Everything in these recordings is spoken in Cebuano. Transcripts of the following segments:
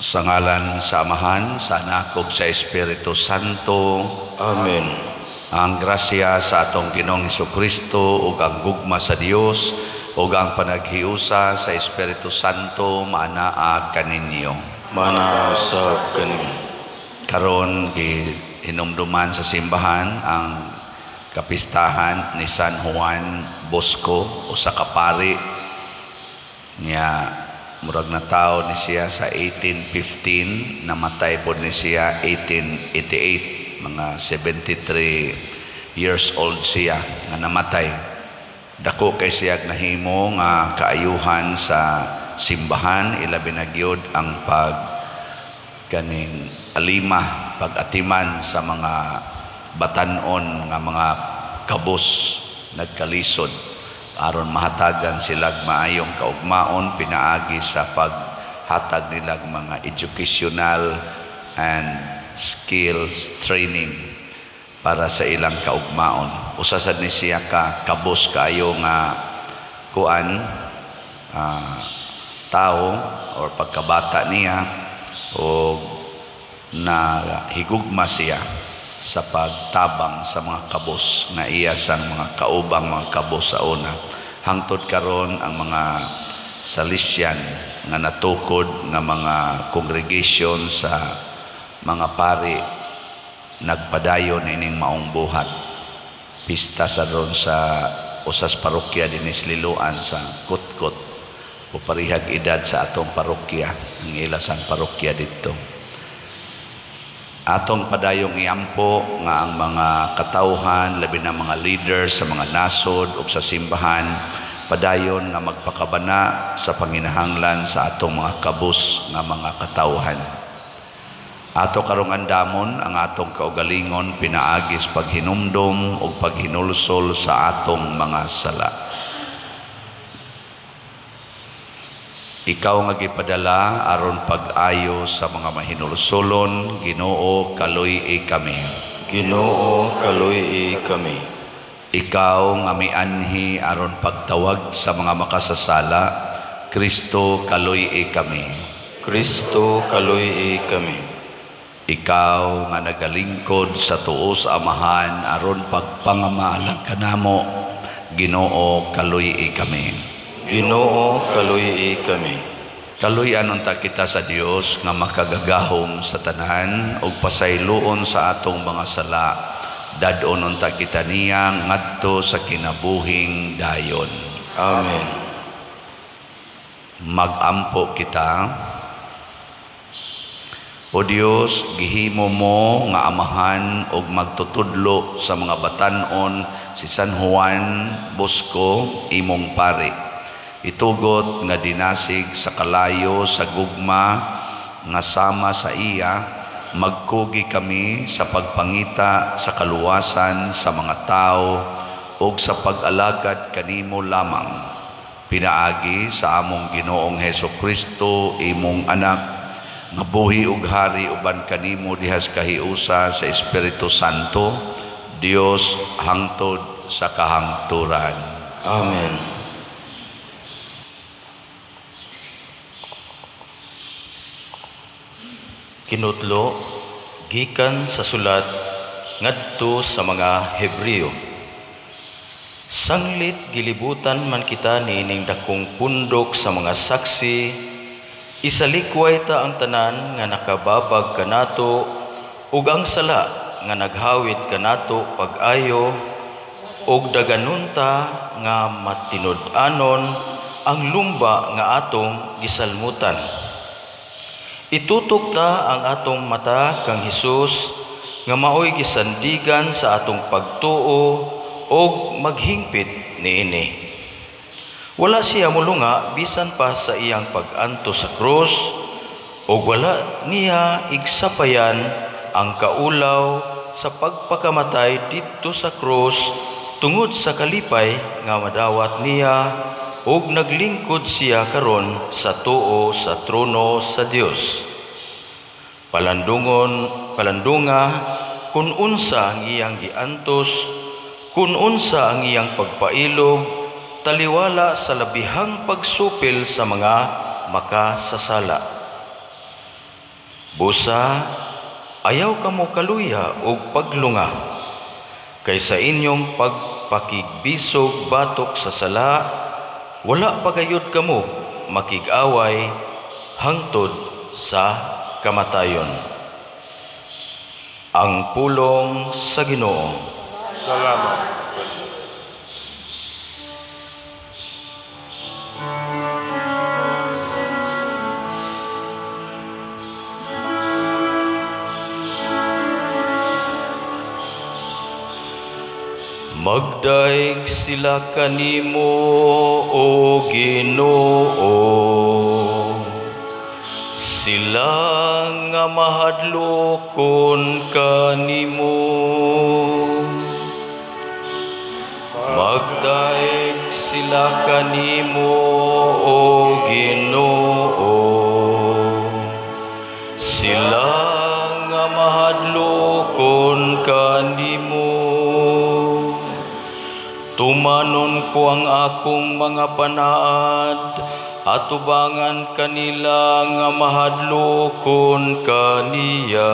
Sa ngalan sa Amahan, sa Anak ug sa Espiritu Santo. Amen. Ang grasya sa atong Ginoong Kristo ug ang gugma sa Dios ug ang panaghiusa sa Espiritu Santo maanaa kaninyo. Maanaa usab kanimo. Karon gihinumduman sa simbahan ang kapistahan ni San Juan Bosco, usa ka pari niya. Murag natawo ni siya sa 1815, namatay pod ni siya 1888, mga 73 years old siya nga namatay. Dako kay siya nahimo nga kaayuhan sa simbahan, ilabi na gyud ang pag kaning alima, pag-atiman sa mga batanon nga mga kabus nagkalisod aron mahatagan sila maayong kaugmaon pinaagi sa paghatag nilag mga educational and skills training para sa ilang kaugmaon. Usa sad ni siya ka kabus kaayo nga kuan tao or pagkabata niya o na higugma siya sa pagtabang sa mga kabus nga iya sang mga kaubang mga kabus sa una. Hangtod karon, ang mga Salesian nga natukod nga mga congregation sa mga pari nagpadayon ining maong buhat. Pista sa ron sa usas parokya dinis Liloan sa Kutkot, puparihag edad sa atong parokya ang ila sang parokya didto. Atong padayong iampo nga ang mga katawhan, labi na mga leaders sa mga nasod ug sa simbahan, padayon nga magpakabana sa panginahanglan sa atong mga kabus nga mga katawhan. Ato karong andamon ang atong kaugalingon pinaagi sa paghinumdom ug paghinulsol sa atong mga sala. Ikaw nga gipadala aron pag-ayo sa mga mahinulsolon, Ginoo, kaluy-i kami. Ginoo, kaluy-i kami. Ikaw nga mianhi aron pagtawag sa mga makasasala, Kristo, kaluy-i kami. Kristo, kaluy-i kami. Ikaw nga nagalingkod sa tuo sa Amahan aron pagpangamalang kanamo, Ginoo, kaluy-i kami. Ginoo, kaluy-i kami. Kaluy-an unta kita sa Dios nga makagagahom sa tanan ug pasayloon sa atong mga sala. Dad-on unta kita niya ngadto sa kinabuhing dayon. Amen. Magampo kita. O Dios, gihimo mo nga amahan ug magtutudlo sa mga batan-on si San Juan Bosco, imong pari. Itugot nga dinasig sa kalayo sa gugma nga sama sa iya, magkugi kami sa pagpangita sa kaluwasan sa mga tao ug sa pag-alagad kanimo lamang. Pinaagi sa among Ginoong Heso Kristo, imong anak, nga buhi ug hari uban kanimo dihas kahiusa sa Espiritu Santo, Dios hangtod sa kahangturan. Amen. Kinutlo gikan sa sulat ngadto sa mga Hebreo. Sanglit gilibutan man kita niining dakong pundok sa mga saksi, isalikway ta ang tanan nga nakababag kanato ug ang sala nga naghawit kanato pag-ayo, ug daganon ta nga matinud-anon ang lumba nga atong gisalmutan. Itutok ta ang atong mata kang Hesus nga maoy gisandigan sa atong pagtuo og maghingpit niini. Wala siya mulunga bisan pa sa iyang pag-antos sa krus, ug wala niya igsapayan ang kaulaw sa pagpakamatay didto sa krus tungod sa kalipay nga madawat niya, ug naglingkod siya karon sa tuo sa trono sa Dios. Palandunga kun unsa ang iyang giantos, kun unsa ang iyang pagpailob, taliwala sa labihang pagsupil sa mga makasasala. Busa, ayaw kamo kaluya og paglunga, kay sa inyong pagpakigbisog batok sa sala, wala pa gayud kamo makig-away hangtod sa kamatayon. Ang pulong sa Ginoo. Salamat sa Diyos. Magdaig sila kanimo, o Ginoo. Sila nga mahadlokon kanimo. Magdaig sila kanimo, o Ginoo. Sila nga mahadlokon kanimo. Tumanon ko ang akong mga panaad, atubangan kanila nga mahadlokon kaniya.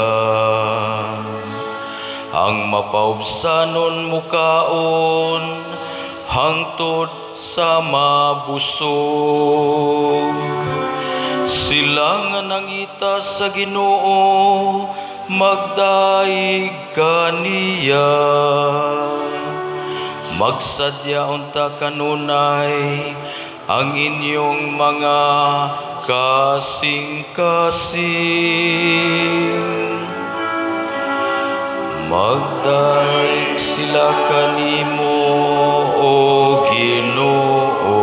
Ang mapaubsanon mukaon, hangtod sa mabusog. Sila nga nangita sa Ginoo, magdaig kaniya. Magsadya unta kanunay ang inyong mga kasing-kasing. Magdaig sila kanimo, o Ginoo.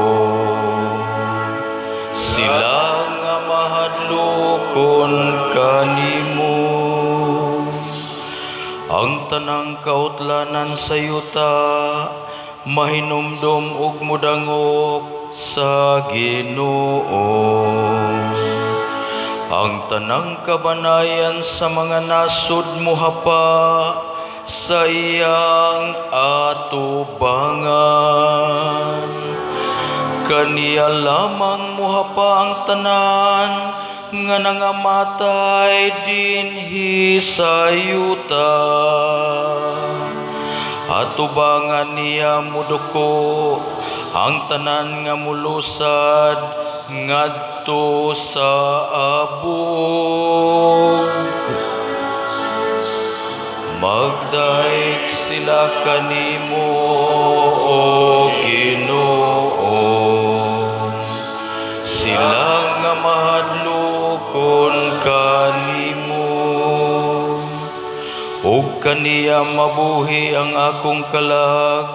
Sila nga mahadlokon kanimo. Ang tanang kautlanan sa yuta mahinumdom ug mudangop sa Ginoo. Ang tanang kabanayan sa mga nasod mohapa sa iyang atubangan. Kaniya lamang mohapa ang tanan nga nangamatay dinhi sa yuta. Atubangan niya moduko ang tanan nga mulusad ngadto sa abog. Magdaig sila kanimo, o Ginoo. Sila nga mahadlokon kanimo. Ug kaniya mabuhi ang akong kalag,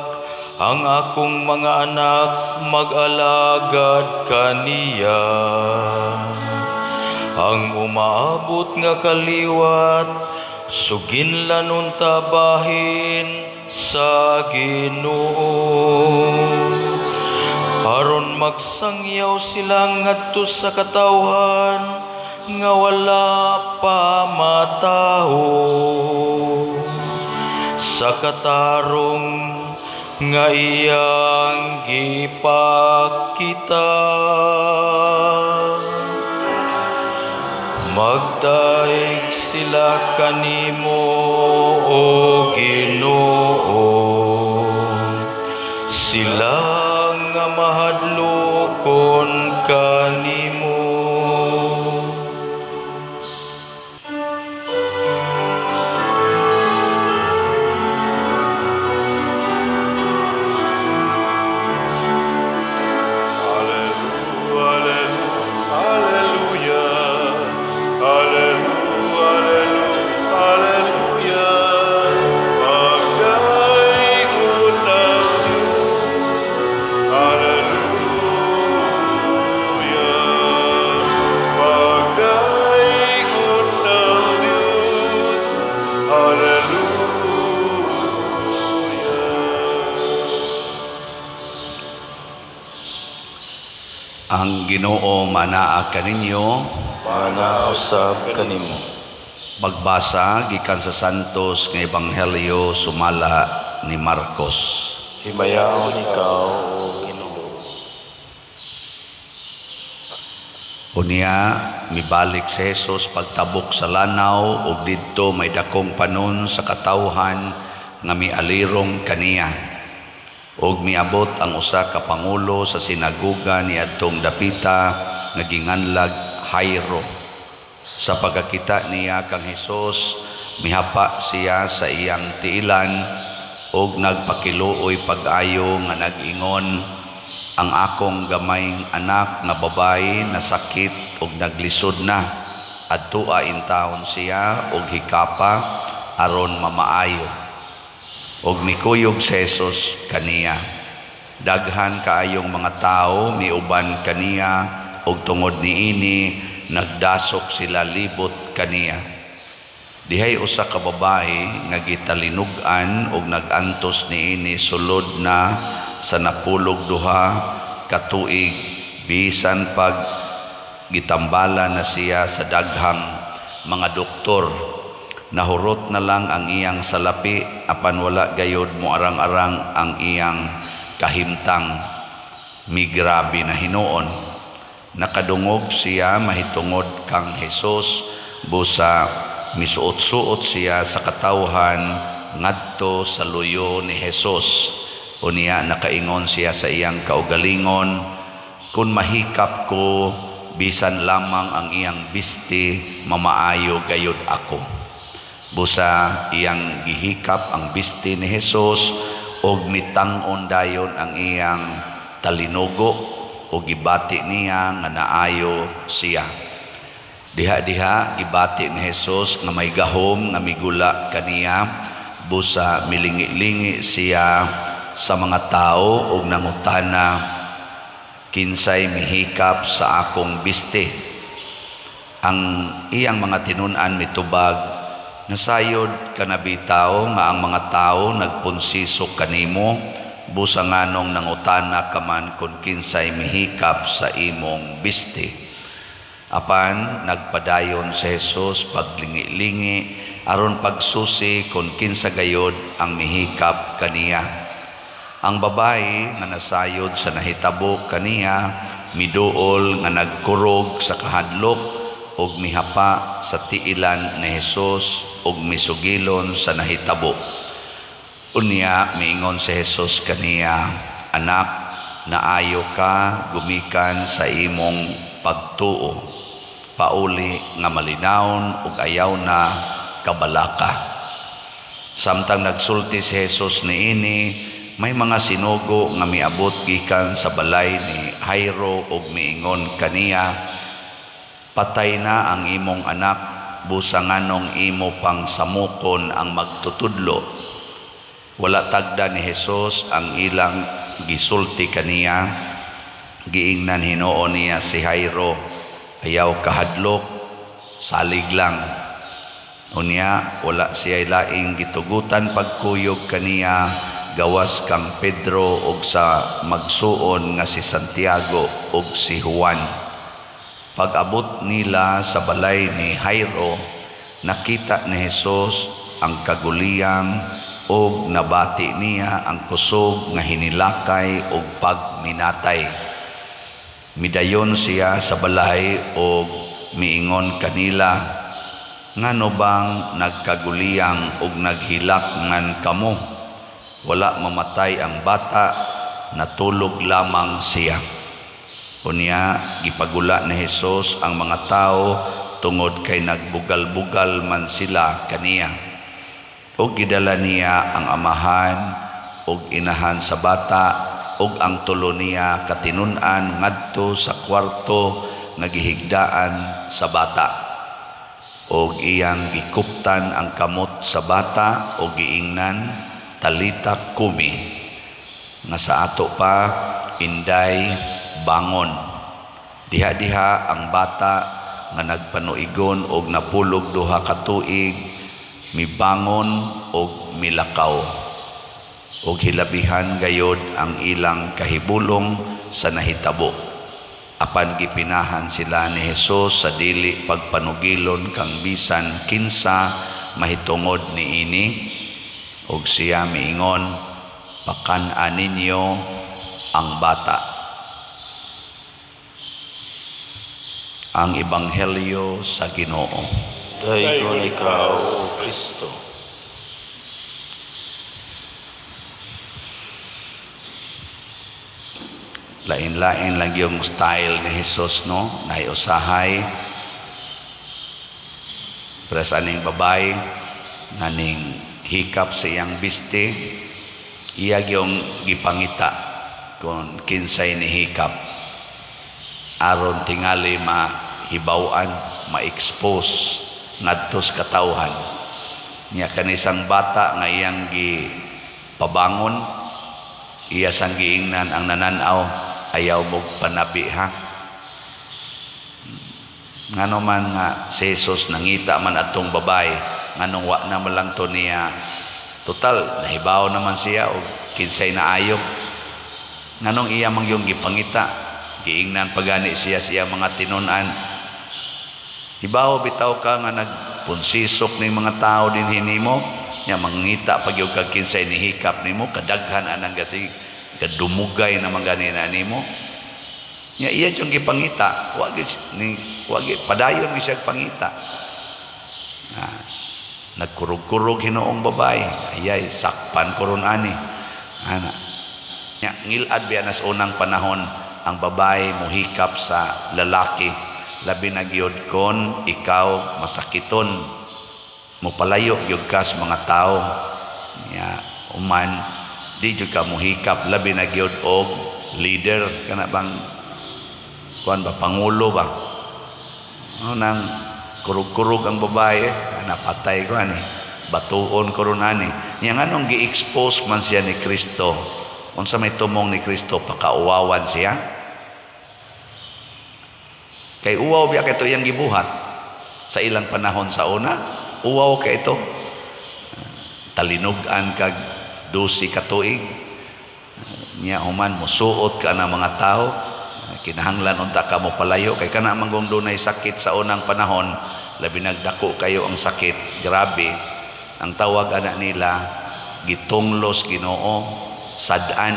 ang akong mga anak mag-alagad kaniya. Ang umaabot nga kaliwat, suginlan unta bahin sa Ginoo. Aron magsangyaw sila ngadto sa katawhan nga wala pa mataho. Sa katarong nga iyang gipakita. Magdaig sila kanimo, o Ginoo. Sila nga mahadlokon kanimo. Alleluia, alleluia, alleluia, alleluia. Pagdaigon ang Diyos. Alleluia. Pagdaigon ang Diyos. Alleluia. Ang Ginoo manaa kaninyo. Manaa usab kanimo. Pagbasa gikan sa Santos nga Ebanghelyo sumala ni Marcos. Himayaon ikaw, o Ginoo. Unya mibalik si Jesus pagtabok sa lanaw ug didto may dakong panon sa katawhan nga mialirong kaniya. Ug miabot ang usa ka pangulo sa sinagoga niadtong dapita nga ginganlag Jairo. Sa pagkakita niya kang Hesus, mihapa siya sa iyang tiilan ug nagpakiluoy pag-ayo nga nag-ingon, "Ang akong gamayng anak nga babayi nasakit ug naglisod na. Adtoa intawon siya ug hikapa aron mamaayo." Ug mikuyog si Jesus kaniya. Daghan kaayong mga tawo miuban kaniya ug tungod niini nagdasok sila libot kaniya. Dihay usa ka babae nga gitalinug-an ug nag-antos niini sulod na sa 12 ka tuig, bisan pag gitambala na siya sa daghang mga doktor. Nahurot na lang ang iyang salapi apan wala gayod moarang-arang ang iyang kahimtang. Migrabe na hinuon. Nakadungog siya mahitungod kang Hesus, busa misuot-suot siya sa katawhan ngadto sa luyo ni Hesus. Unya nakaingon siya sa iyang kaugalingon, "Kung mahikap ko bisan lamang ang iyang bisti, mamaayo gayud ako." Busa iyang gihikap ang bisti ni Hesus ug mitang-on dayon ang iyang talinugo ug gibati niya nga naayo siya. Diha-diha gibati ni Hesus nga may gahom nga migula kaniya, busa milingi-lingi siya sa mga tao ug nangutana, "Kinsay mihikap sa akong bisti?" Ang iyang mga tinun-an mitubag, "Nasayod ka na bitaw nga ang mga tao nagpunsiso kanimo, busa nganong nangutana ka man kung kinsay mihikap sa imong bisti?" Apan nagpadayon si Jesus paglingi-lingi aron pagsusi kung kinsa gayod ang mihikap kaniya. Ang babae nga nasayod sa nahitabo kaniya miduol nga nagkurog sa kahadlok ug mihapa sa tiilan ni Hesus ug misugilon sa nahitabo. Unya miingon si Hesus kaniya, "Anak, naayo ka gumikan sa imong pagtuo. Pauli nga malinawon ug ayaw na kabalaka." Samtang nagsulti si Hesus niini, may mga sinugo nga miabot gikan sa balay ni Jairo ug miingon kaniya, "Patay na ang imong anak, busa nganong imo pang samukon ang magtutudlo?" Wala tagda ni Hesus ang ilang gisulti kaniya. Giingnan hinuon niya si Jairo, "Ayaw kahadlok, salig lang." Unya wala siya laing gitugutan pagkuyog kaniya gawas kang Pedro ug sa magsuon nga si Santiago ug si Juan. Pag-abot nila sa balay ni Jairo, nakita ni Hesus ang kaguliyang ug nabati niya ang kusog nga hinilakay ug pagminatay. Midayon siya sa balay ug miingon kanila, "Ngano bang nagkaguliyang ug naghilak ngan kamo? Wala mamatay ang bata, natulog lamang siya." Unya gipagula ni Hesus ang mga tao tungod kay nagbugal-bugal man sila kaniya. Ug gidala niya ang amahan ug inahan sa bata ug ang tulo niya katinun-an ngadto sa kwarto nga gihigdaan sa bata. Og iyang gikuptan ang kamot sa bata ug giingnan, "Talita kumi," nga sa ato pa, "Inday, bangon." Diha-diha ang bata nga nagpanuigon og 12 ka tuig mibangon og milakaw. Ug hilabihan gayod ang ilang kahibulong sa nahitabo. Apan gipinahan sila ni Hesus sa dili pagpanugilon kang bisan kinsa mahitungod niini. Ug siya miingon, "Pakan-a ninyo ang bata." Ang Ebanghelyo sa Ginoo. Daygon ikaw, O Kristo. Lain-lain lang yung style ni Jesus, no? Naiusahay. Pero sa aning babay, naning hikap sa iyang biste, iya yung gipangita kung kinsay ni hikap. Aron tingali mahibaw-an, ma-expose ngadto sa katawhan. Nya kanisang bata nga iyang gipabangon, iya sang giingnan ang nananaw, ayaw mo panabi ha. Ngano man nga si Jesus nangita man atong babae, nganong wa na man lang to niya, total nahibaw naman siya og kinsay naayo. Nganong iya man yung gipangita, giingnan pagani siya siya mga tinun-an. Hibaw bitaw ka nga nagpunsisok ning mga tao dinhi nimo, nya mangita pag yung kag kinsay nihikap nimo, kadaghan anang gasi kadumugay na man gani na nimo. Nya iya yung gipangita, wa gyud ni wa gyud padayon gyud siya pangita. Nagkurog-kurog hinuong babae, ayay sakpan ko ron ani. Ana. Nya ngilad biya nas unang panahon ang babae muhikap sa lalaki, labi na gyud kon ikaw masakiton, mopalayo gyud ka sa mga tao. Nya uman di gyud ka muhikap, labi na gyud og leader kana bang kuan ba, pangulo ba. Ano nang kurug-kurug ang babae, ana patay ko ani, batuon ko ron ani. Nya nganong gi-expose man siya ni Kristo? Unsa may tumong ni Kristo, pakauwawan siya? Kay uwaw biya kay ito iyang gibuhat sa ilang panahon sa una, uwaw kay ito. Talinog-an kag 12 ka tuig. Nya human musuot ka na mga tao, kinahanglan unta ka mo palayo kay kana man gong dunay sakit sa unang panahon, labi nagdako kayo ang sakit, grabe. Ang tawag ana nila gitunglos Ginoo, sad-an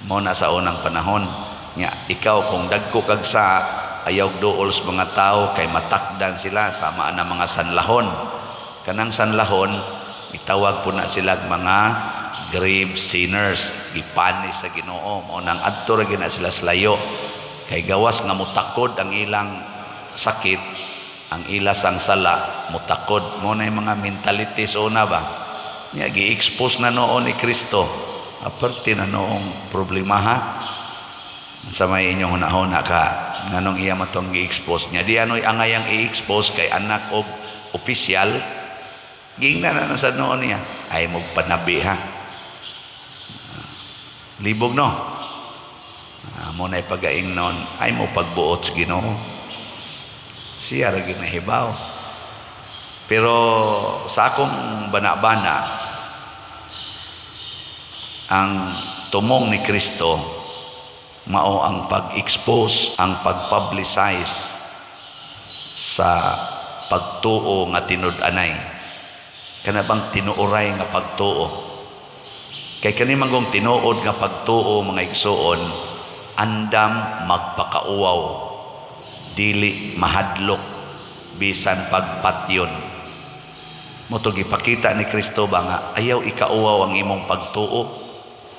mo na sa unang panahon. Nya ikaw kung dagko kag sa ayaw duol sa mga tao kay matakdan sila sama na mga sanlahon. Kanang sanlahon itawag po na sila mga grave sinners, gipanis sa Ginoo. Mao nang adto ra gyud na sila sa layo kay gawas nga mutakod ang ilang sakit, ang ilas ang sala mutakod. Mo na yung mga mentality sa una ba. Nya gi-expose na noon ni Kristo, aparte na noong problema ha. Sa may inyong hunahuna ka nganong iya matong gi-expose niya, di anoy angayang i-expose kay anak og opisyal. Giingnan na na sa noon niya, ay magpanabi ha. Libog no. Mo na ipagaing noon, ay mo pagbuot sa Ginoo. Siya ra ginahibaw. Pero sa akong bana-bana, ang tumong ni Kristo mao ang pag-expose, ang pag-publicize sa pagtuo nga tinud-anay. Kana bang tinuoray nga pagtuo? Kay kani manggong tinuod nga pagtuo mga igsuon, andam magpakauwaw, dili mahadlok bisan pagpatyon. Mo to gipakita ni Kristo ba nga ayaw ikauwaw ang imong pagtuo,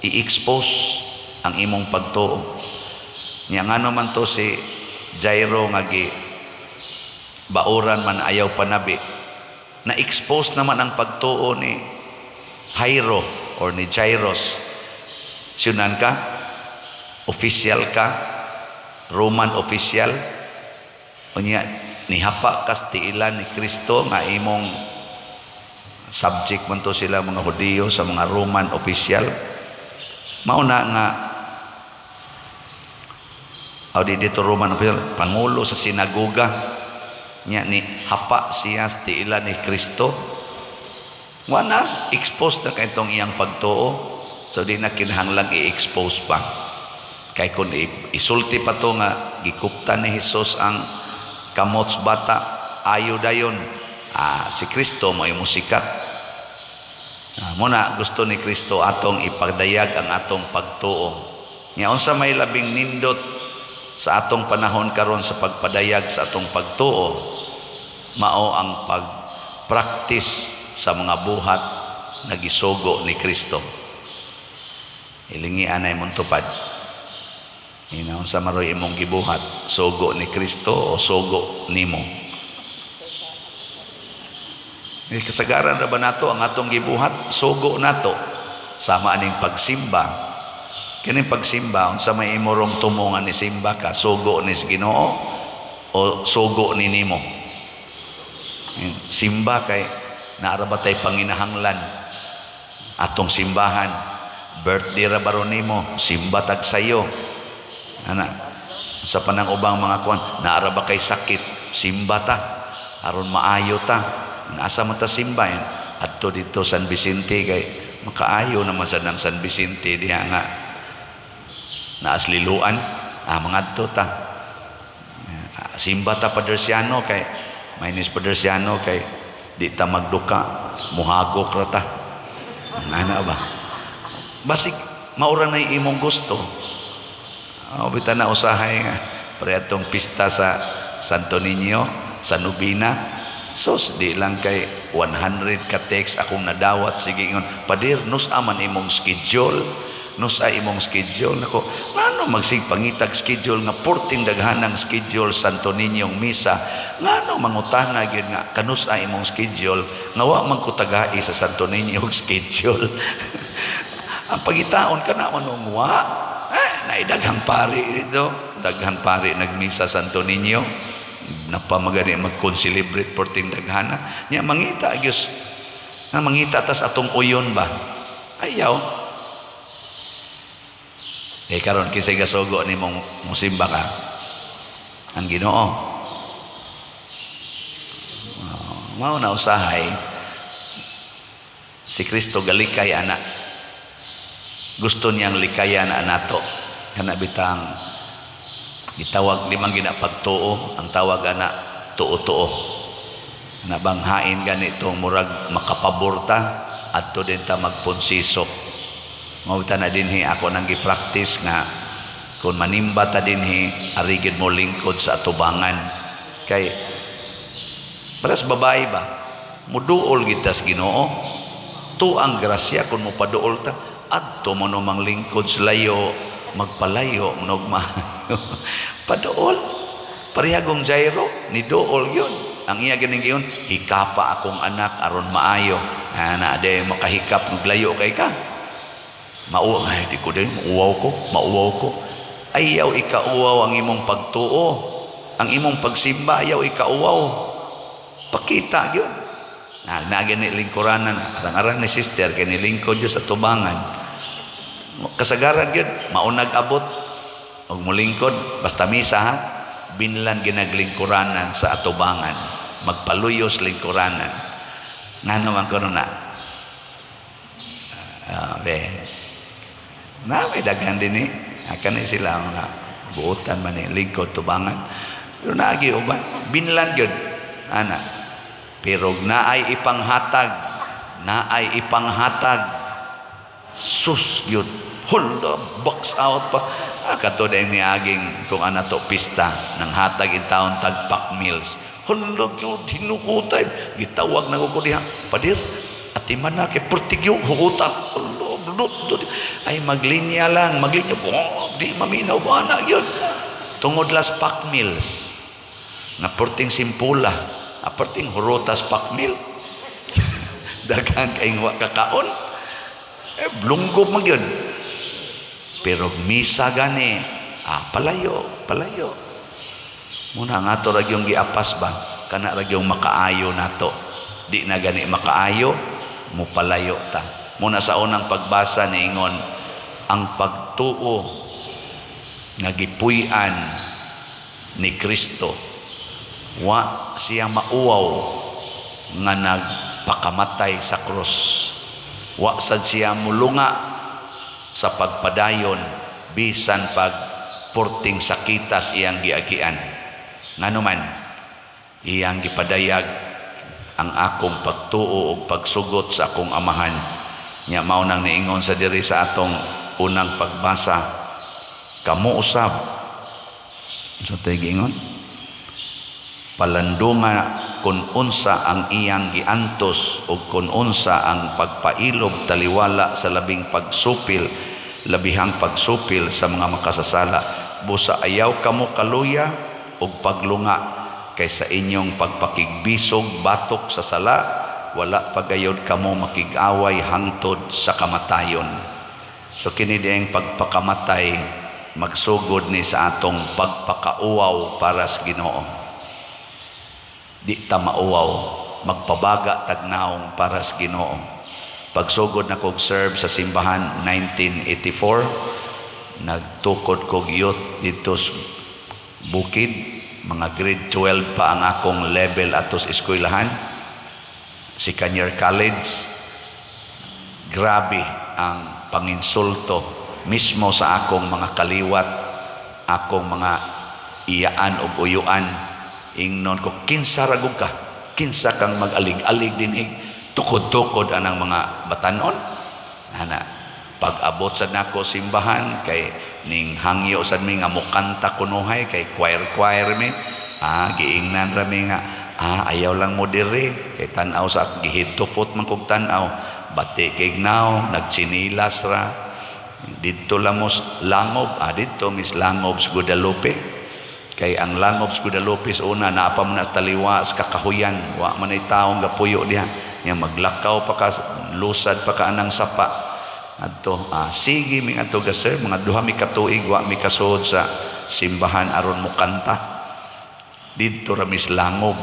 i-expose ang imong pagtuo. Nya ngano man to si Jairo nga gi bauran man ayaw panabi, na-expose naman ang pagtuo ni Jairo or ni Jairus. Siyunan ka, official ka, Roman official, unya nihapa kas tiilan ni Kristo nga imong subject man to sila mga Hudiyo sa mga Roman official. Mauna nga aw di dito Roman official, pangulo sa sinagoga nya ni hapa siya sa tiilan ni Kristo. Wala, expose na kay itong iyang pagtuo. So di na kinahanglang i-expose pa. Kay kung isulti pa to nga gikuptan ni Jesus ang kamot sa bata, ayo dayon. Si Kristo may musikat. Muna gusto ni Kristo atong ipadayag ang atong pagtuo. Nya unsa may labing nindot Sa atong panahon karon, sa pagpadayag sa atong pagtuo, mao ang pagpraktis sa mga buhat nga gisugo ni Kristo. Ilingi anay mong tupad. Inaon sa maroy imong gibuhat, sugo ni Kristo o sugo nimo? Eh, kasagaran ra ba nato ang atong gibuhat, sugo nato? Sama aning pagsimba. Kining pagsimba, unsa may imorong tumo nga ni simba ka, sugo ni Ginoo o sugo ni nimo? Simba kay naara ba tay panginahanglan atong simbahan? Birthday ra baron nimo, simba tag sayo. Ana, sa panang ubang mga kuan, naara ba kay sakit, simba ta aron maayo ta. Asa man ta simba yan? Adto dito San Vicente kay makaayo naman sa nang San Vicente diha nga naas liluan, mangadto ta. Simba ta Padersiano kay mainis Padersiano kay di ta magduka, muhagok ra ta. Ana ba? Basig maura na imong gusto. Oh, bita na usahay nga pre atong pista sa Santo Niño, sa Nobina. Sos di lang kay 100 ka text akong nadawat, sige ingon, "Pader, nus aman imong schedule? Nus ay imong schedule?" Nako, ngano magsig pangitag schedule nga porting daghanang schedule Santo Niñong misa? Ngano mangutana gyud nga kanus ay imong schedule nga wa man ko tagai sa Santo Niño og schedule? Ang pagitaon ka na manong wa eh, naidaghang pari dito, daghan pari nagmisa Santo Niño, napamagani mag-concelebrate porting daghana nya. Mangita gyud nga mangita tas atong uyon ba, ayaw. Eh karon, kinsay gasugo nimong musimba ka? Ang Ginoo. Oh, mao na usahay si Kristo galikay ana. Gusto niyang likayan anato. Kana bitang gitawag limang gina pagtuo, ang tawag ana tuo-tuo. Na bang hain ganitong murag makapaborta adto din ta magponsiso. Mao ta na dinhi ako nang gi-practice nga kung manimba ta dinhi, arigid mo lingkod sa atubangan. Kay paras babae ba, muduol gid tas Ginoo. Tuang grasya kung mopaduol ta adto mo no mang lingkod sa layo, magpalayo nog ma paduol. Parehagong Jairo, ni duol yun. Ang iya ganing giyon, "Hikapa akong anak aron maayo." Ana de makahikap ng layo kay ka. Mauwaw, ay, di ko din, mauwaw ko, mauwaw ko. Ayaw ikauwaw ang imong pagtuo. Ang imong pagsimba, ayaw ikauwaw. Pakita yun. Na, na ni lingkuranan, arang-arang ni sister, kay nilingkod yun sa tubangan. Kasagaran yun, maunag abot, og mulingkod, basta misa ha, binlan ginaglingkuranan sa atubangan. Magpaluyos lingkuranan. Nga naman ko na. Be, na may daghan din eh. Akan ni sila mga buotan man eh, lingkod tubangan. Pero naagi uban, binlan gyud ana. Pero naay ipanghatag, naay ipanghatag. Sus gyud. Hala, box out pa. Kato din ni aging kung ana to pista nang hatag in taon tag pack meals. Hala gyud, hinukutay. Gitawag na ko diha. "Padir, atiman na kay pertigyo hukuta." Hala, blut, blut. Ay maglinya lang, maglinya. Oh, di maminaw ba na yun? Tungod las pack meals. Na perting simpula, na perting hurutas pack meal. Daghan kay wa kakaon. Eh, blunggob man yun. Pero misa gani, palayo, palayo. Muna ang ato ra gyung giapas ba, kana ra gyung makaayo nato. Di na gani makaayo, mupalayo ta. Muna sa unang pagbasa niingon, ang pagtuo nga gipuy-an ni Kristo, wa siya mauwaw nga nagpakamatay sa krus. Wa sad siya mulunga sa pagpadayon bisan pag porting sakitas iyang giagian. Nganuman iyang gipadayag ang akong pagtuo ug pagsugot sa akong amahan. Nya mao nang niingon sa diri sa atong unang pagbasa, kamo usab Sa tay giingon, palandunga kung unsa ang iyang giantos o kung unsa ang pagpailob taliwala sa labing pagsupil, labihang pagsupil sa mga makasasala. Busa ayaw kamo kaluya og paglunga kay sa inyong pagpakigbisog batok sa sala, wala pagayod kamo makig-away hangtod sa kamatayon. So kini diyang pagpakamatay magsugod ni sa atong pagpakauwaw para sa Ginoo. Di ta mauwaw, magpabaga tag nawong para sa Ginoo. Pagsugod na kog serve sa simbahan 1984, nagtukod kog youth dito sa bukid, mga grade 12 pa ang akong level ato sa eskwelahan, second year college. Grabe ang panginsulto mismo sa akong mga kaliwat, akong mga iyaan o uyuan. Ingnon ko, "Kinsa ra gud ka? Kinsa kang mag-alig-alig dinhi? Tukod-tukod anang mga batanon." Ana, pag-abot sa nako simbahan kay ning hangyo sad mi nga mukanta kunuhay kay choir-choir mi. Ah, giingnan ra mi nga, "Ah, ayaw lang mo diri," kay tan-aw sa gi-head to foot man kog tan-aw. Bati kay naw, nagtsinilas ra. Didto lang mo langob, ah, didto mis langob sa Guadalupe. Kay ang langob sa Guadalupe sa una naa pa man na sa taliwa sa kakahuyan, wa man ay taong gapuyo diha. Nya maglakaw pa ka, lusad pa ka anang sapa. Adto, ah, sige mi adto ga sir, mga 2 mi ka tuig wa mi kasuod sa simbahan aron mo kanta. Didto ra mis langob.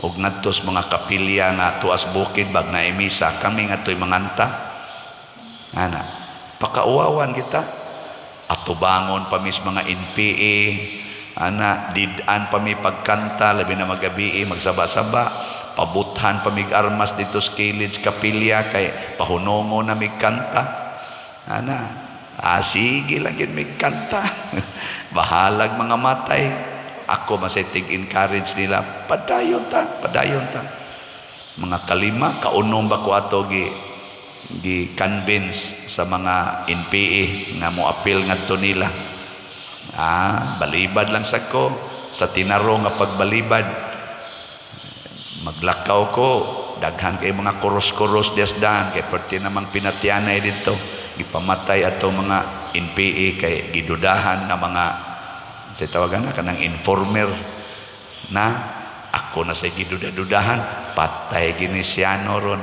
Og ngadto sa mga kapilya nga tuas bukid bag na misa kami ngadto'y manganta. Ana, pakauwawan kita. Atubangon pa mis mga NPA, ana, did-an pa mi pagkanta, labi na magabi, magsaba-saba, pabuthan pa mig armas dito sa kilid sa kapilya kay pahunongo na mig kanta. Ana, ah, sige lang yun mig kanta. Bahalag mga matay. Ako masay tig-encourage nila, "Padayon ta, padayon ta." Mga kalima, kaunom ba ko ato gi convince sa mga NPA nga mo appeal ngadto nila. Ah, balibad lang sa ko sa tinaro nga pagbalibad. Maglakaw ko, daghan kay mga kuros-kuros dias daan kay perti namang pinatyanay dito. Gipamatay ato mga NPA kay gidudahan nga mga sa tawagan na kanang informer na ako na sa giduda-dudahan, patay gini siya no ron.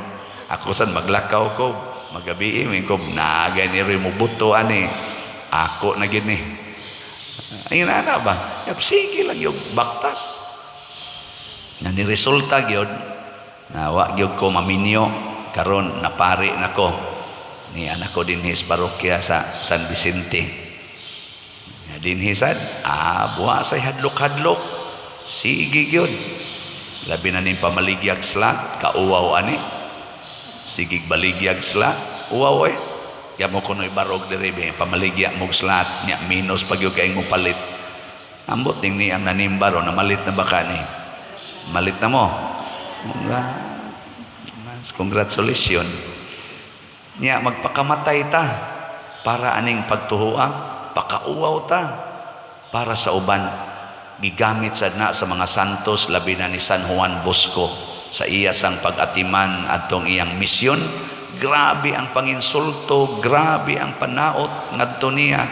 Ako san maglakaw ko magabi mi ko naagay ni mo buto ani ako na gini. Ayun ana ba? Yap, sige lang yung baktas. Na ni resulta gyud na wa gyud ko maminyo, karon napari nako ni anak ko dinhi sa parokya sa San Vicente. Dinhi sad, ah, buwa say hadlok-hadlok. Sige gyud. Labi na ning pamaligyag slot, kauwaw ani. Sige baligyag slot, uwaw eh. Kaya mo kuno'y barog diri be, pamaligya mog slot, nya minus pag yun kay mo palit. Ambot ning ni ang nanimba ro, namalit na ba ka ni? Malit na mo. Congratulations. Nya magpakamatay ta para aning pagtuhua, pakauwaw ta para sa uban. Gigamit sad na sa mga santos, labi na ni San Juan Bosco sa iya sang pag-atiman adtong iyang misyon. Grabe ang panginsulto, grabe ang panaot ngadto niya.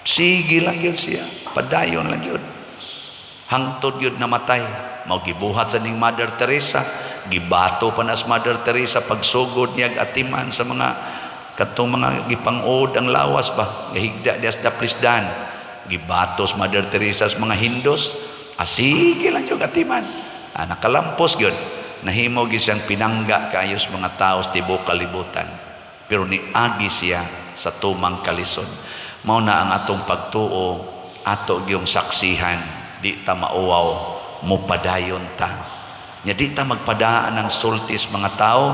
Sige lang gyud siya, padayon lang gyud hangtod gyud namatay. Mao gibuhat sa ning Mother Teresa, gibato pa na sa Mother Teresa pagsugod niya atiman sa mga katong mga gipang-uod ang lawas ba, gahigda dias daplisdan. Gibatos Mother Teresa sa mga Hindos. Ah, sige lang gyud atiman. Ah, nakalampos gyud, nahimo gyud siyang pinangga kaayos mga tao sa tibuok kalibutan, pero niagi siya sa tumang kalisod. Mao na ang atong pagtuo, ato gyung saksihan, di ta mauwaw, mupadayon ta. Nya di ta magpadaan ng sultis mga tao.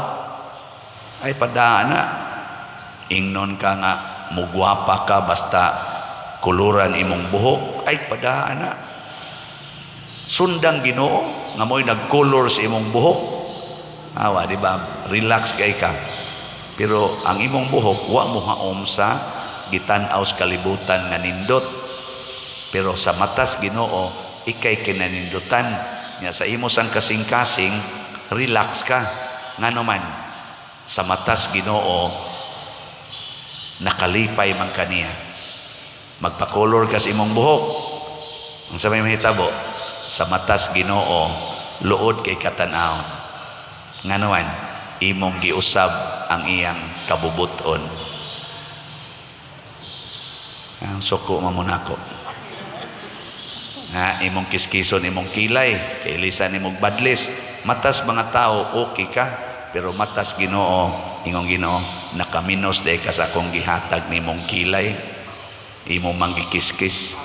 Ay, padaan na ingnon ka nga mugwapa ka basta kuluran imong buhok, ay, padaan na. Sundang Ginoo nga mo'y nagkulor sa imong buhok. Awa, di ba? Relax kay ka, pero ang imong buhok wa mo haom sa gitan-aw sa kalibutan nga nindot. Pero sa matas Ginoo, ikay kinanindutan nya. Sa imo sang kasing-kasing, relax ka, ngano man sa matas Ginoo nakalipay man kaniya. Magpakolor ka sa imong buhok, ang sa may mahitabo sa matas Ginoo, luod kay katan-awon, ngano man imong giusab ang iyang kabubuton. Ang suko man mo nako nga imong kiskison imong kilay kay ilisan imong badlis. Matas mga tao, okay ka, pero matas Ginoo, ingong Ginoo, nakaminos day ka sa akong gihatag nimong kilay, imong manggikiskis.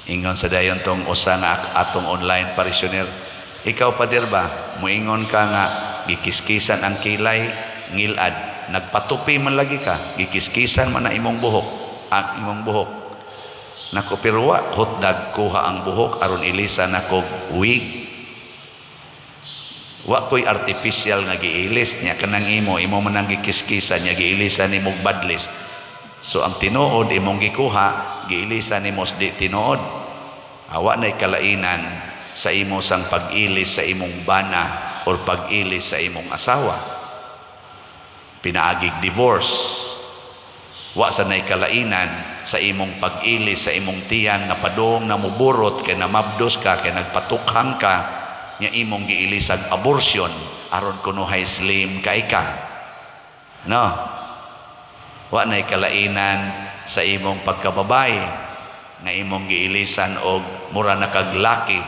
Ingon sa dayon tong usa nga atong online parishioner, "Ikaw, pader ba, muingon ka nga gikiskisan ang kilay, ngilad nagpatupi man lagi ka, gikiskisan man na imong buhok, ang imong buhok." Nako, pero wa hotdag kuha ang buhok aron ilisa nako wig. Wa ko'y artificial nga giilis nya. Kanang imo, imo man ang gikiskisan nya, giilisan nimo badlis. So ang tinuod imong gikuha, giilisan nimo di tinuod. Awa nay kalainan sa imo sang pag-ilis sa imong bana or pag-ilis sa imong asawa, pinaagig divorce. Wa sa nay kalainan sa imong pag-ilis sa imong tiyan nga padung na muburot kay namabdos ka, kay nagpatukhang ka nga imong giilisag abortion aron kunuhay slim kay ka, no? Wa nay kalainan sa imong pagkababay nga imong giilisan og mura na kag laki,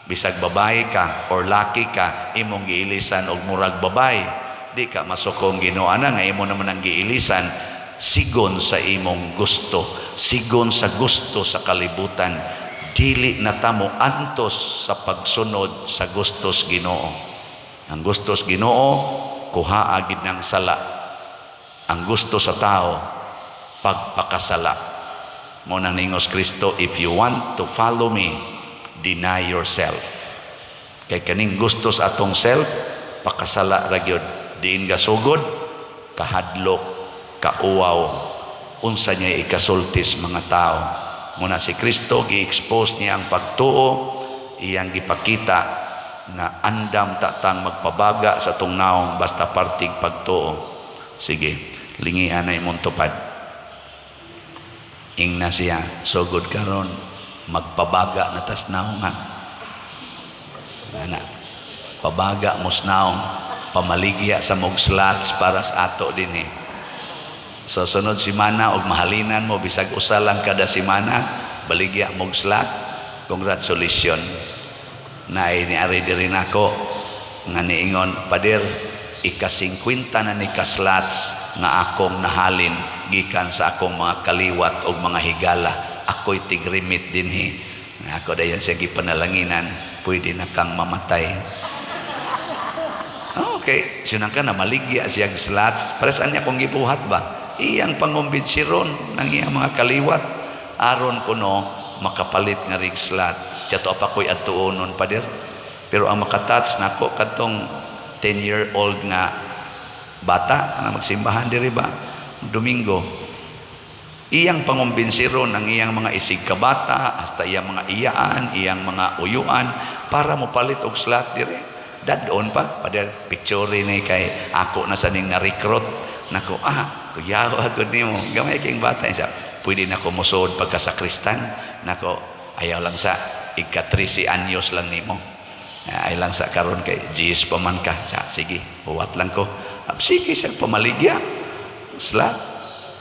bisag babae ka, or laki ka, imong giilisan og murag babae. Di ka masukong Ginoo ana nga imo naman ang giilisan sigon sa imong gusto, sigon sa gusto sa kalibutan. Dili na ta mo antos sa pagsunod sa gustos Ginoo. Ang gustos Ginoo, kuhaa gid ng sala. Ang gusto sa tao, pagpakasala. Mo nang ningos Kristo, "If you want to follow me, deny yourself." Kay kaning gusto sa atong self, pakasala ra gyud. Diin gasugod, kahadlok, kauwaw, unsa niya ikasultis mga tao. Muna si Kristo, gi-expose niya ang pagtuo, iyang gipakita nga andam tatang magpabaga sa tong naong basta partig pagtuo. Sige, lingian na imong tupad. Ingna siya, "Sugod karon magpabaga na tas naong ha." Ana, pabaga mos naong, pamaligya sa mog slots para sa ato dinhi. So sunod simana og mahalinan mo bisag usa lang kada simana, baligya mog slot, congratulations. Naay ni ari diri nako nga niingon, "Pader, ika-50 na ni ka slots nga akong nahalin gikan sa akong mga kaliwat og mga higala. Ako'y tigrimit dinhi." Ako dayon siya gipanalanginan, "Pwede na kang mamatay." Okay, sinang ka na maligya siya slots. Para saan niya kung gibuhat ba? Iyang pangumbinsiron ng iyang mga kaliwat aron kuno makapalit nga rig slot. Siya to pa ko'y adtuonon, pader. Pero ang makatouch nako kadtong 10-year-old nga bata na magsimbahan diri ba Domingo. Iyang pangumbinsiron ang iyang mga isig kabata hasta iyang mga iyaan, iyang mga uyuan para mopalit og slot diri. Dadon pa, pader, picture ni kay ako na sa ning na-recruit nako. "Ah, kuyaw agad nimo, gamay king bata." Siya, "Pwede na ko musod pagkasakristan nako." "Ayaw lang sa ika 13 anyos lang nimo. Ay lang sa karon kay GS pa man ka." Sa, "Sige, huwat lang ko." Ah, sige sa pamaligya sla.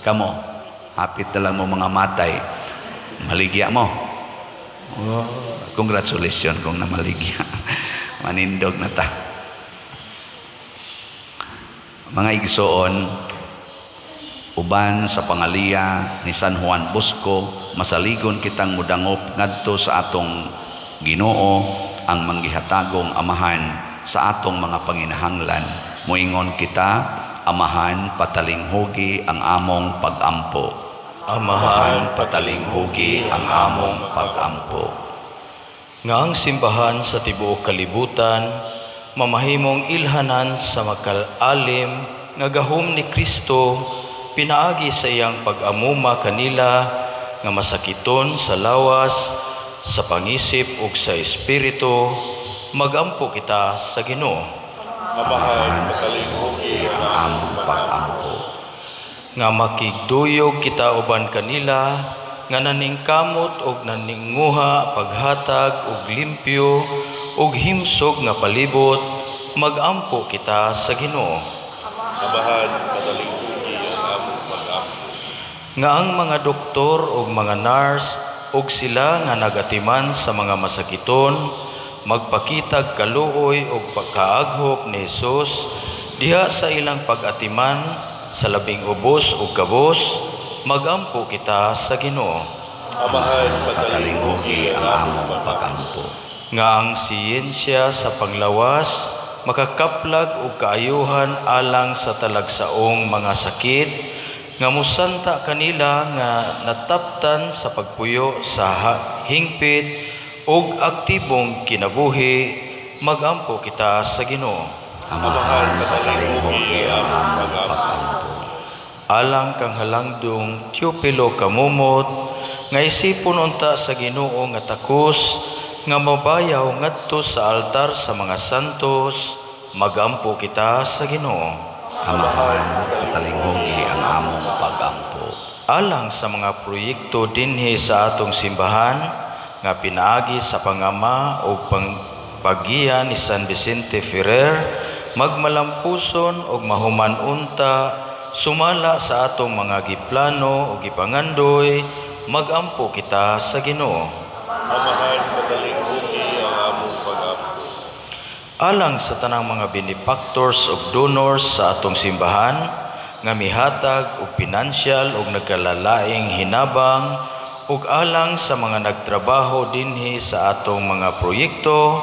Kamo, hapit na lang mo mga matay, maligya mo. Oh, congratulations kung namaligya. Manindog na ta. Mga igsoon, uban sa pangaliya ni San Juan Bosco, masaligon kitang mudangop ngadto sa atong Ginoo ang manggihatagong Amahan sa atong mga panginahanglan. Moingon kita, Amahan, patalinghugi ang among pagampo. Amahan, Amahan, patalinghugi ang among pagampo. Nga ang simbahan sa tibuok kalibutan mamahimong ilhanan sa makalalim nga gahom ni Kristo pinaagi sa iyang pag-amuma kanila. nga masakiton sa lawas, sa pangisip ug sa espiritu, magampo kita sa Ginoo. Amahan, patalinghugi Ang among pag-ampo. Nga makigduyog kita uban kanila nga naningkamot og naninguha paghatag og limpyo ug himsog nga palibot, magampo kita sa Ginoo. Amahan, patalinghugi ang among pag-ampo. Nga ang mga doktor ug mga nurse ug sila nga nagatiman sa mga masakiton magpakitag kaluoy ug pagkaaghop ni Hesus diha sa ilang pag-atiman sa labing ubos ug kabos, magampo kita sa Ginoo. Amahan, Patalinghugi ang among pag-ampo. Nga ang siyensya sa panglawas makakaplag og kaayuhan alang sa talagsaong mga sakit nga musanta kanila nga nataptan sa pagpuyo sa hingpit ug aktibong kinabuhi, magampo kita sa Ginoo. Amahan, patalinghugi ang among pag-ampo. Alang kang halangdong Teofilo Camomot nga isipon unta sa Ginoo nga takos nga mabayaw ngadto sa altar sa mga santos, magampo kita sa Ginoo. Amahan, patalinghugi ang among pag-ampo. Alang sa mga proyekto dinhi sa atong simbahan nga pinaagi sa pangama ug paggiya ni San Vicente Ferrer, magmalampuson ug mahuman unta sumala sa atong mga giplano ug gipangandoy, magampo kita sa Ginoo. Amahan, patalinghugi ang among pag-ampo. Alang sa tanang mga benefactors ug donors sa atong simbahan nga mihatag og pinansyal ug nagkalalaing hinabang ug alang sa mga nagtrabaho dinhi sa atong mga proyekto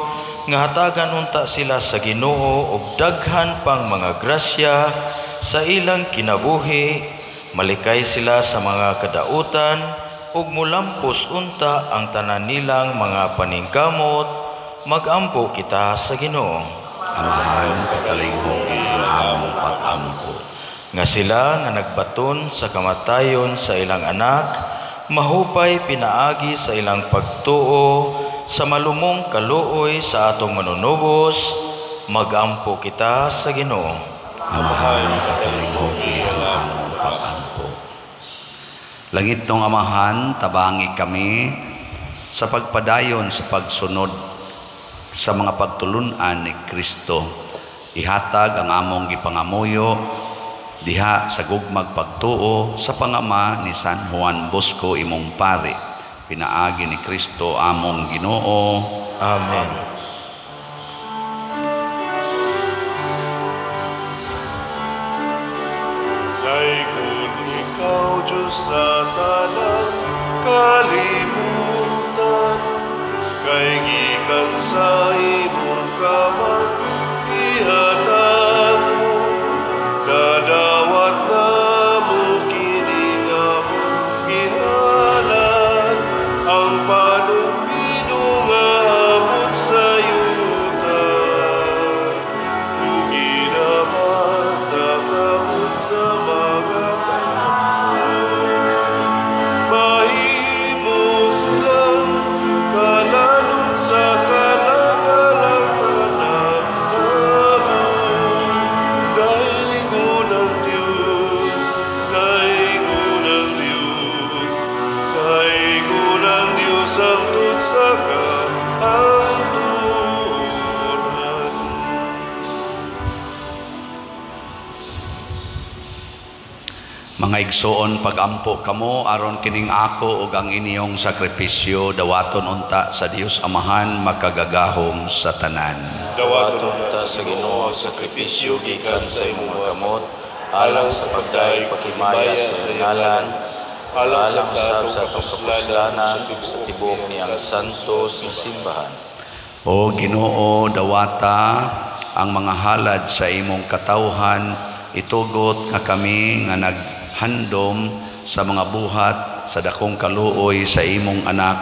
nga hatagan unta sila sa Ginoo og daghan pang mga grasya sa ilang kinabuhi, malikay sila sa mga kadautan ug mulampos unta ang tanan nilang mga paningkamot, magampo kita sa Ginoo. Amahan, patalinghugi ang among pag-ampo. Nga sila nga nagbaton sa kamatayon sa ilang anak, mahupay pinaagi sa ilang pagtuo sa malumong kaluoy sa atong manunubos, magampo kita sa Ginoo. Amahan, patalinghugi ang among pag-ampo. Langitnong Amahan, tabangi kami sa pagpadayon sa pagsunod sa mga pagtulunan ni Kristo. Ihatag ang among gipangamuyo diha sa gugmag pagtuo sa pangama ni San Juan Bosco imong pari. Pinaagi ni Kristo among Ginoo. Amen. Daygon ikaw, Diyos, sa tanang kalibutan, kay gikan sa imong kamang ihatag, nadawat namo kini nga among gihalad, ang panumdum nga abot sa yuta, ug ginama sa kamot sa mga tawo. Mahimo silang kalanon sa kalagalang tanang amon. Daygon ang Diyos, daygon ang Diyos, daygon ang Diyos hangtod sa kahangturan. Mga igsoon, pagampo kamo aron kining ako ug ang inyong sakripisyo dawaton unta sa Dios Amahan makagagahom sa tanan. Dawaton unta sa Ginoo ang sakripisyo gikan sa imong mga kamot, alang sa pagdayeg paghimaya sa ngalan, alang sab sa atong kapuslanan ug sa tibuok niyang santos nga simbahan. O Ginoo, dawata ang mga halad sa imong katawhan, itugot nga kami nga naghandom sa mga buhat sa dakong kaluoy sa imong anak,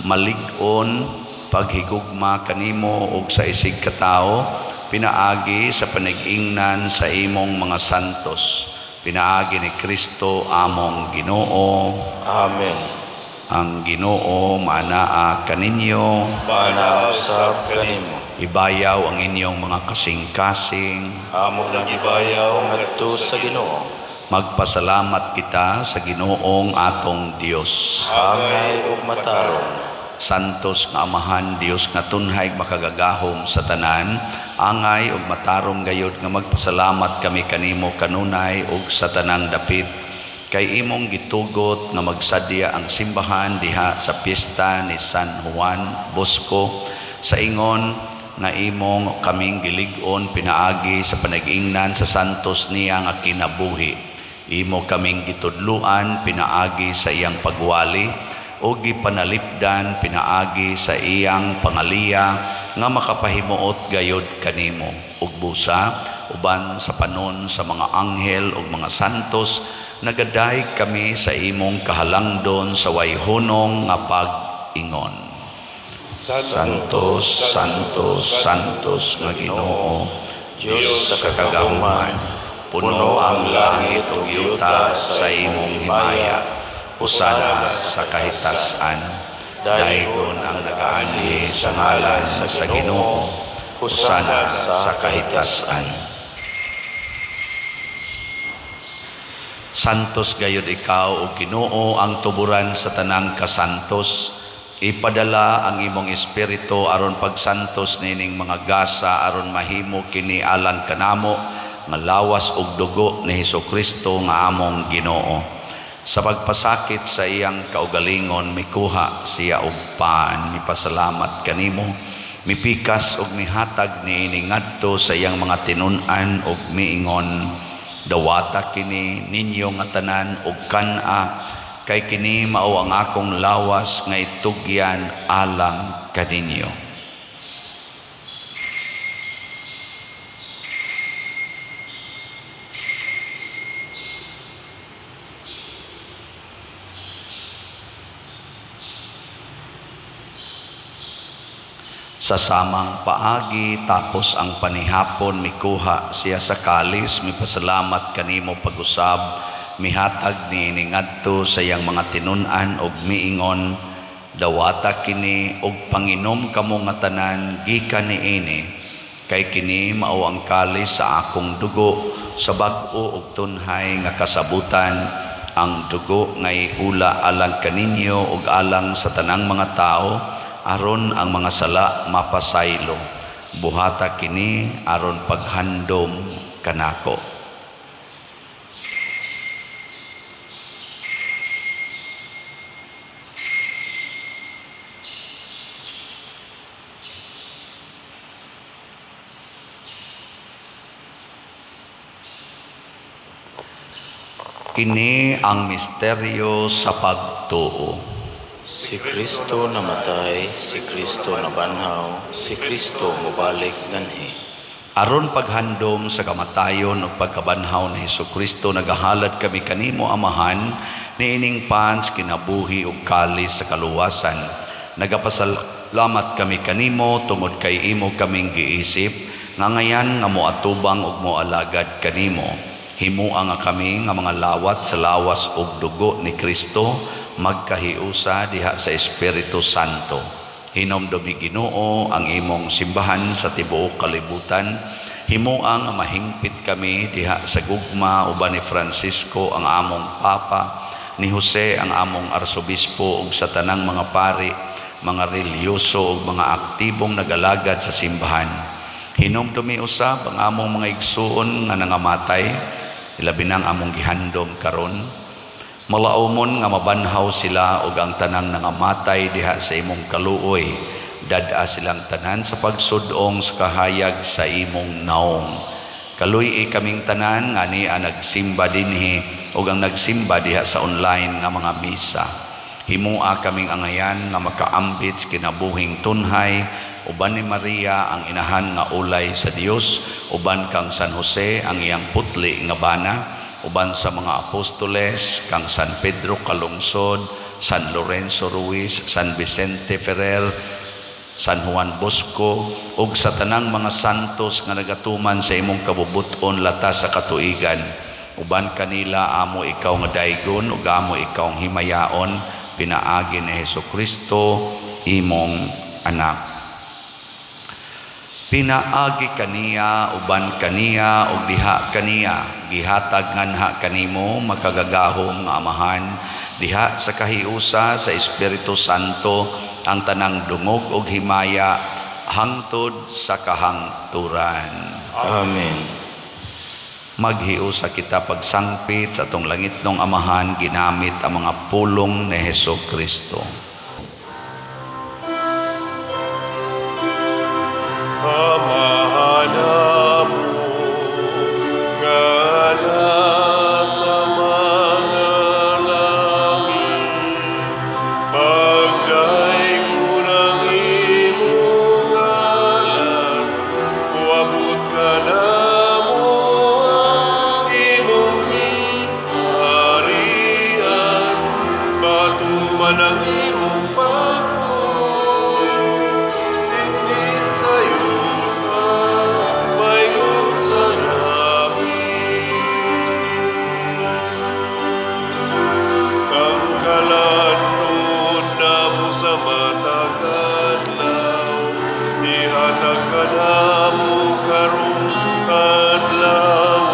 malig-on paghigugma kanimo ug sa isig katawo, pinaagi sa panag-ingnan sa imong mga santos. Pinaagi ni Kristo among Ginoo. Amen. Ang Ginoo maanaa kaninyo. Maanaa usab kanimo. Ibayaw ang inyong mga kasing-kasing. Amo nang ibayaw ngadto sa Ginoo. Magpasalamat kita sa Ginoong atong Dios. Angay ug matarong. Santos nga Amahan, Dios nga tunhay makagagahom sa tanan, angay ug matarong gayod nga magpasalamat kami kanimo kanunay ug sa tanang dapit, kay imong gitugot nga magsadya ang simbahan diha sa piyesta ni San Juan Bosco, sa ingon nga imong kaming gilig-on pinaagi sa panag-ingnan sa santos niya nga kinabuhi. Imo kaming gitudluan pinaagi sa iyang pagwali o gipanalipdan pinaagi sa iyang pangaliya nga makapahimuot gayod kanimo. Ug busa uban sa panon sa mga anghel ug mga santos, nagadayeg kami sa imong kahalangdon sa wayhunong nga pag-ingon. Santos, Santos, Santos nga Ginoo, Dios sa kagahuman, puno ang langit ug yuta sa imong himaya. Hosana sa kahitasan. Daygon ang nagaanhi sa ngalan sa Ginoo. Hosana sa kahitasan. Santos gayud ikaw, o Ginoo, ang tuburan sa tanang kasantos. Ipadala ang imong espiritu aron pagsantos nining mga gasa aron mahimo kini alang kanamo nga lawas ug dugo ni Hesukristo nga among Ginoo. Sa pagpasakit sa iyang kaugalingon, mikuha siya og pan, mipasalamat kanimo, mipikas og mihatag niini ngadto sa iyang mga tinun-an og miingon, dawata kini ninyo nga tanan og kan-a, kay kini mao ang akong lawas nga itugyan alang kaninyo. Sa samang paagi, tapos ang panihapon, mikuha siya sa kalis, mipasalamat kanimo pag-usab, mihatag niini ngadto sa iyang mga tinun-an og miingon, dawata kini og panginom kamo nga tanan gikan niini, kay kini mao ang kalis sa akong dugo sa bag-o og tunhay nga kasabutan, ang dugo nga iula alang kaninyo ug alang sa tanang mga tawo, aron ang mga sala mapasaylo. Buhata kini aron paghandom kanako. Kini ang misteryo sa pagtuo. Si Kristo namatay, si Kristo nabanhaw, si Kristo mobalik nganhi. Aron paghandom sa kamatayon ug pagkabanhaw ni Hesukristo, nagahalad kami kanimo, Amahan, niining pans kinabuhi ug kalis sa kaluwasan. Nagapasalamat kami kanimo tungod kay imo kaming giisip nga ngayan nga moatubang ug moalagad kanimo. Himua nga kami nga mga lawat sa lawas ug dugo ni Kristo magkahiusa diha sa Espiritu Santo. Hinomdumi, Ginoo, ang imong simbahan sa tibuok kalibutan. Himua nga mahingpit kami diha sa gugma uban ni Francisco ang among Papa, ni Jose ang among Arsobispo ug sa tanang mga pari, mga relihiyoso ug mga aktibong nagalagad sa simbahan. Hinomdumi usab ang among mga igsuon nga nangamatay, ilabi nang among gihandom karon. Malaumon nga mabanhaw sila ug ang tanang nangamatay diha sa imong kaluoy. Dad-a silang tanan sa pagsudong sa kahayag sa imong naong. Kaluy-i kaming tanan nga niya nagsimba dinhi ug ang nagsimba diha sa online nga mga misa. Himua kaming angayan nga makaambit sa kinabuhing tunhay uban ni Maria ang inahan nga ulay sa Dios, uban kang San Jose ang iyang putli nga bana, uban sa mga apostoles kang San Pedro Calungsod, San Lorenzo Ruiz, San Vicente Ferrer, San Juan Bosco, ug sa tanang mga santos nga nagatuman sa imong kabubut-on latas sa katuigan. Uban kanila amo ikaw nga daygon ug amo ikaw ang himayaon Pinaagi ni Hesus Kristo, imong anak. Pinaagi kaniya, uban kaniya, ug diha kaniya, gihatag nganha kanimo, makagagahom nga Amahan, diha sa kahiusa sa Espiritu Santo, ang tanang dungog ug himaya hangtod sa kahangturan. Amen. Maghiusa kita pagsangpit sa atong langitnong Amahan ginamit ang mga pulong ni Hesus Kristo. Amahan namo nga nasa mga langit, pagdaygon ang imong ngalan, moabot kanamo ang imong gingharian, matuman ang imong pagtuo dinhi sa yuta maingon sa langit. Ang kalan-on namo sa matag adlaw, ihatag kanamo karong adlaw,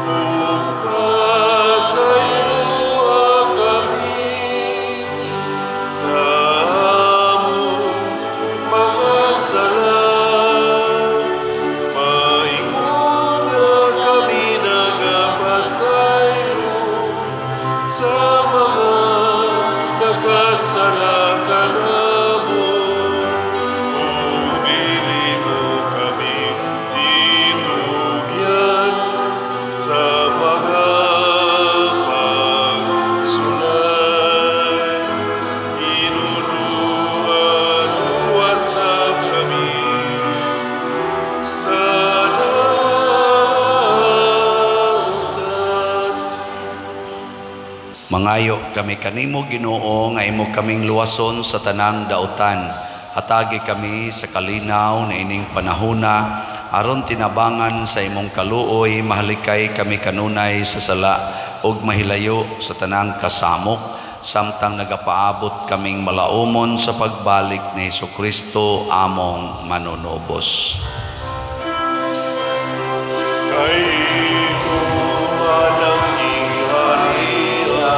ug pasayloa kami sa among mga sala, maingon nga kami nagapasaylo sa mga nakasala kanamo, ug dili mo kami itugyan sa mga pagsulay. Hinumduma luwasa kami sa dautan. Mangayo kami kanimo, Ginoo, nga imo kaming luwason sa tanang dautan. Hatagi kami sa kalinaw niining panahona aron tinabangan sa imong kaluoy mahalikay kami kanunay sa sala ug mahilayo sa tanang kasamok samtang nagapaabot kaming malaumon sa pagbalik ni Hesukristo among manunubos. Kay imo man ang gingharian,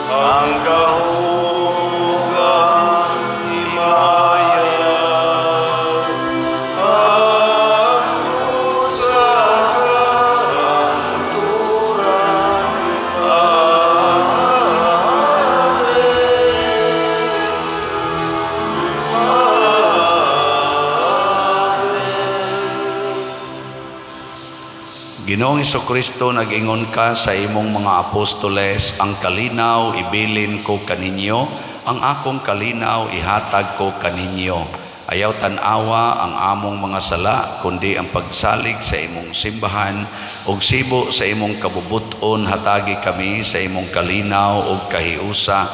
ang gahom ug ang himaya, hangtod sa kahangturan. Amen. Amen. Ginoong Kristo, nag-ingon ka sa imong mga apostoles, "Ang kalinaw ibilin ko kaninyo, ang akong kalinaw ihatag ko kaninyo. Ayaw tan-awa ang among mga sala, kundi ang pagsalig sa imong simbahan, ug sibo sa imong kabubut-on hatagi kami sa imong kalinaw ug kahiusa,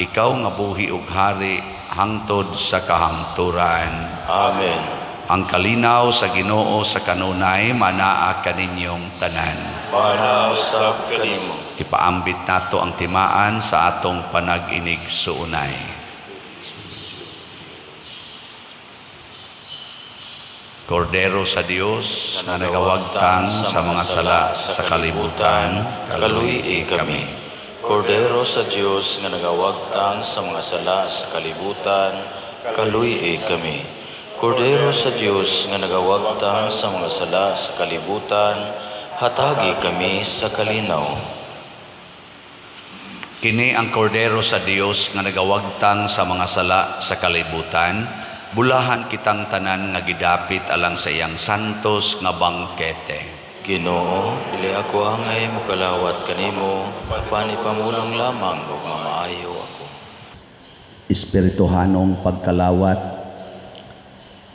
ikaw nga buhi ug hari hangtod sa kahangturan." Amen. Ang kalinaw sa Ginoo sa kanunay manaa kaninyong tanan. Manaa usab kanimo. Ipaambit nato ang timaan sa atong panag-inigsuonay. Kordero sa Dios nga nagawagtang sa mga sala sa kalibutan, kaluy-i kami. Kordero sa Dios nga nagawagtang sa mga sala sa kalibutan, kaluy-i kami. Kordero sa Dios nga nagawagtang sa mga sala sa kalibutan, hatagi kami sa kalinaw. Kini ang Kordero sa Dios nga nagawagtang sa mga sala sa kalibutan, bulahan kitang tanan nga gidapit alang sa iyang santos nga bangkete. Ginoo, dili ako angay mokalawat kanimo, apan ipamulong lamang ug mamaayo ako. Espirituhanong pagkalawat.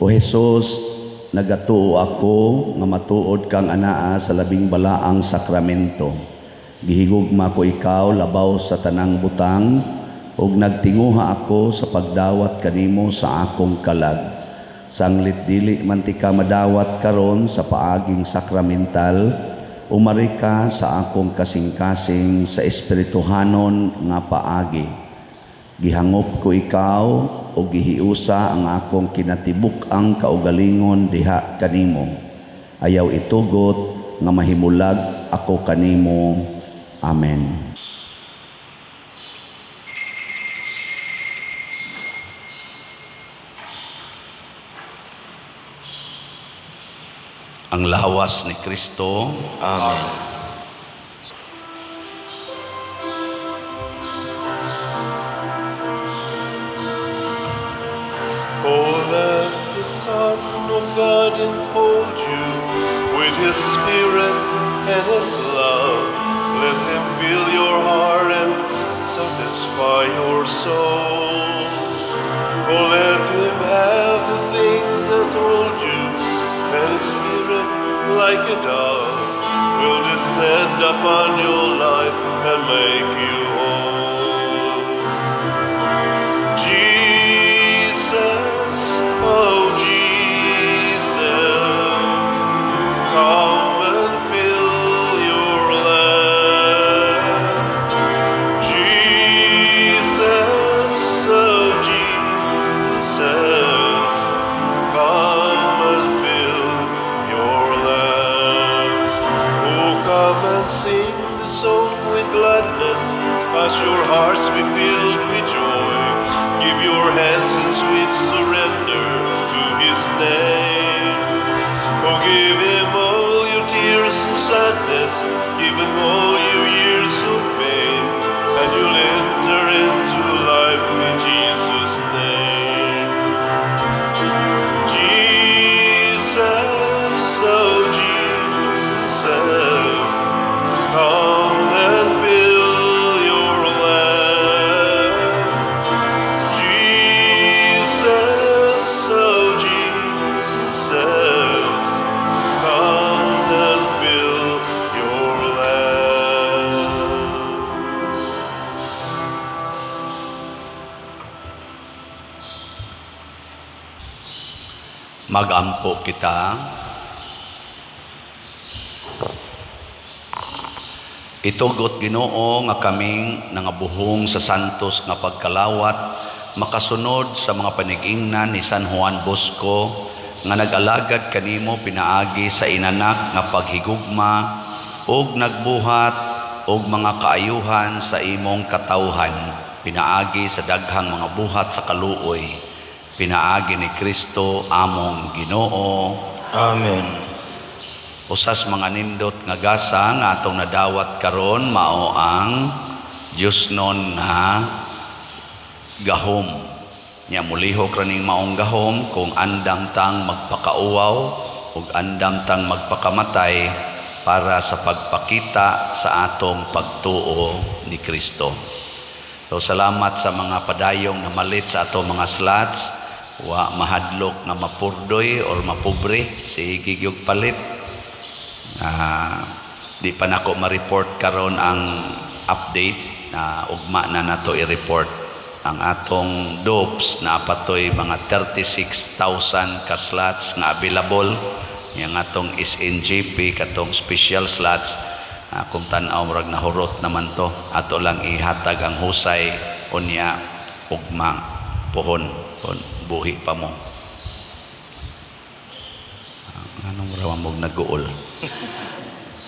O Hesus, nagatuo ako nga matuod kang anaa sa labing balaang sakramento. Gihigugma ko ikaw labaw sa tanang butang ug nagtinguha ako sa pagdawat kanimo sa akong kalag. Sanglit dili man tika madawat karon sa paaging sakramental, Umari ka sa akong kasing-kasing sa espirituhanon nga paagi. Gihangop ko ikaw o gihiusa ang akong kinatibuk-ang kaugalingon diha kanimo. Ayaw itugot nga mahimulag ako kanimo. Amen. Ang lawas ni Kristo. Amen. Oh, let the Son of God enfold you with His Spirit and His love. Let Him fill your heart and satisfy your soul. Oh, let Him have the things that hold you, and His Spirit, like a dove, will descend upon your life and make you whole. Jesus, oh Jesus, come and fill your lamps. Jesus, oh Jesus, come and fill your lamps. Oh, come and sing the song with gladness as your hearts be filled with joy. Give your hands in sweet surrender to His name. Oh, give Him all your tears and sadness, give Him all your years of pain, and you'll enter into life in Jesus' name. Jesus, oh Jesus, come and fill your lamps. Jesus, oh Jesus, come and fill your lamps. Magampo kita. Itugot, Ginoo, nga kaming nangabuhong sa santos nga pagkalawat makasunod sa mga panigingnan ni San Juan Bosco nga nag-alagad kanimo pinaagi sa inanak nga paghigugma ug nagbuhat og mga kaayuhan sa imong katawhan pinaagi sa daghang mga buhat sa kaluoy, pinaagi ni Kristo among Ginoo. Amen. Usas mga nindot nga gasa nga atong nadawat karon mao ang Diyosnon nga gahom. Nya mulihok ra ning maong gahom kung andam tang magpakauwaw ug andam tang magpakamatay para sa pagpakita sa atong pagtuo ni Kristo. So salamat sa mga padayong namalit sa atong mga slots. Wa mahadlok nga mapurdoy or mapobre, sige gyud palit. Di pa nako ma-report karon ang update na ugma na nato i-report ang atong dopes na patoy mga 36,000 ka slots nga available. Yang atong SNGP katong special slots, kung tan-aw murag nahurot naman to, ato lang ihatag ang husay unya ugma pohon kon buhi pa mo. Anong rawa mog naguol?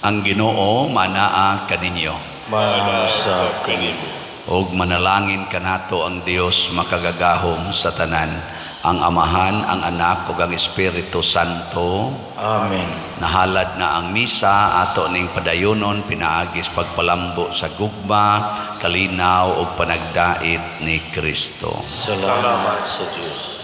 Ang Ginoo manaa kaninyo. Manaa sa kanimo. Og manalangin kanato ang Dios makagagahom sa tanan, ang Amahan, ang Anak ug ang Espiritu Santo. Amen. Nahalad na ang misa ato ning padayonon pinaagis pagpalambo sa gugma, kalinaw ug panagdait ni Kristo. Salamat sa Dios.